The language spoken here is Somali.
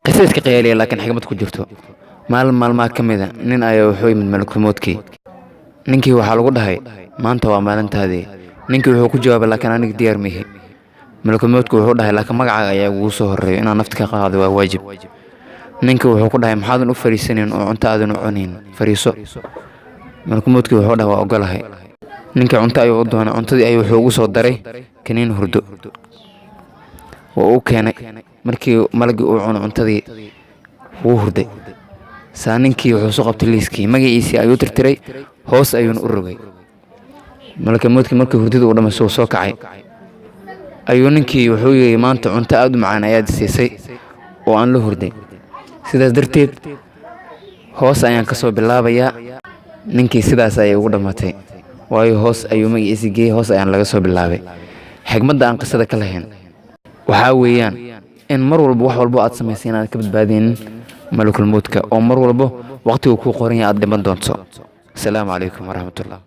Qisa iska khiyaaliya laakiin xigmad ku jirto. Maalin maalmaha ka mid a nin ayaa wuxuu yimid malakulmoodkii. Ninkii waxaa lagu dhahay, "Maanta waa maalintaadii." Ninkii wuxuu ku jawaabay, "Laakiin aniga diyaar mihi." Malakulmoodku wuxuu dhahay, "Laakiin magacaaga ayaa kugu soo horreeyo, inaad nafta ka qaado waa waajib." Ninkii wuxuu ku dhahay, "Maxaadan u fariisanayn oo cunto aadan u cunayn? Fariiso." Malakulmoodkii wuxuu dhahay, "Waa ogolahay." Ninkii cunto ayuu u doonay. Cuntadii ayuu wuxuu ugu soo daray kaniin hurdo. Waa uu keenay. Markii malagii uu cuno cuntadii, wuu hurday. Saa ninkii wuxuu soo qabtay liiskii, magaciisii ayuu tirtiray, hoos ayuuna u rogay. Malakulmoodkii markii hurdada uu dhammaysto, uu soo kacay ayuu ninkii wuxuu yidhi, "Maanta cunto aad u macaan ayaad siisay oo aan la hurday, sidaas darteed hoos ayaan ka soo bilaabayaa." Ninkii sidaas ayay ugu dhammaatay, waayo hoos ayuu magaciisi geeyey, hoos ayaan laga soo bilaabay. Xigmadda aan qisada ka lahayn waxaa weeyaan in mar walba wax walbo aad samaysay inaad ka badbaadinin malakulmoodka, oo mar walbo waqtigu kuu qoran yahay aad dhiman doonto. Asalaamu calaykum waraxmatullah.